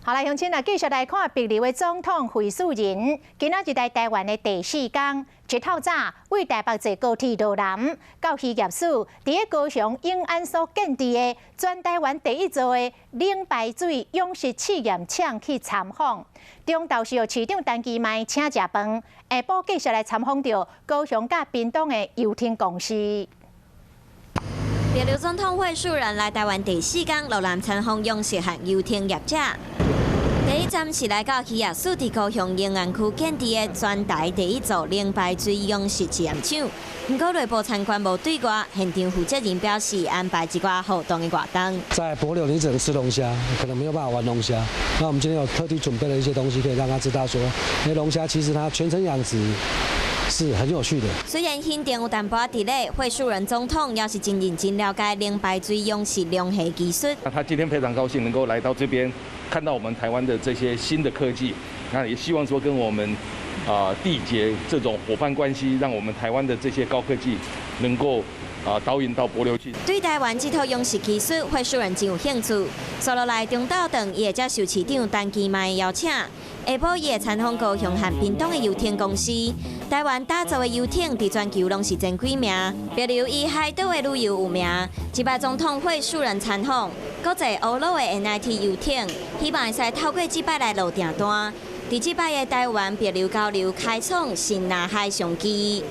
好來，鄉親啊，繼續來看帛琉的總統惠恕仁，今仔日來台灣的第四工，一透早對台北坐高鐵羅南到漁業署，佇咧高雄永安所建置的全台灣第一座的冷排水養殖試驗場去參訪。中晝是予市長陳其邁請食飯，下晡繼續來參訪著高雄佮屏東的遊艇公司。帛琉總統惠恕仁來台灣第四工，羅南參訪養殖和遊艇業者。第一站是來到漁業署佇高雄永安區建置的全台第一座冷排水養殖試驗場。毋過內部參觀無對外，現場負責人表示安排一寡互動的活動。在帛琉你只能吃龍蝦，可能沒有辦法玩龍蝦。那我們今天有特地準備了一些東西，可以讓他知道說，欸，龍蝦其實它全程養殖是很有趣的。雖然行程有淡薄仔 delay，惠恕仁總統也是真認真了解冷排水養殖龍蝦技術。那他今天非常高興能夠來到這邊，看到我們台灣的這些新的科技，那也希望說跟我們締結這種夥伴關係，讓我們台灣的這些高科技能夠導引到帛琉去。對台灣這套養殖技術，惠恕仁真有興趣。紲落來中晝頓，伊會接受市長陳其邁的邀請，下晡伊會參訪高雄和屏東的遊艇公司。台灣打造的遊艇佇全球攏是前幾名，帛琉以海島的旅遊有名。這擺總統惠恕仁參訪國際歐陸的 NIT 遊艇，希望會使透過這擺來落訂單。佇這擺的台灣帛琉交流，開創新藍海商機。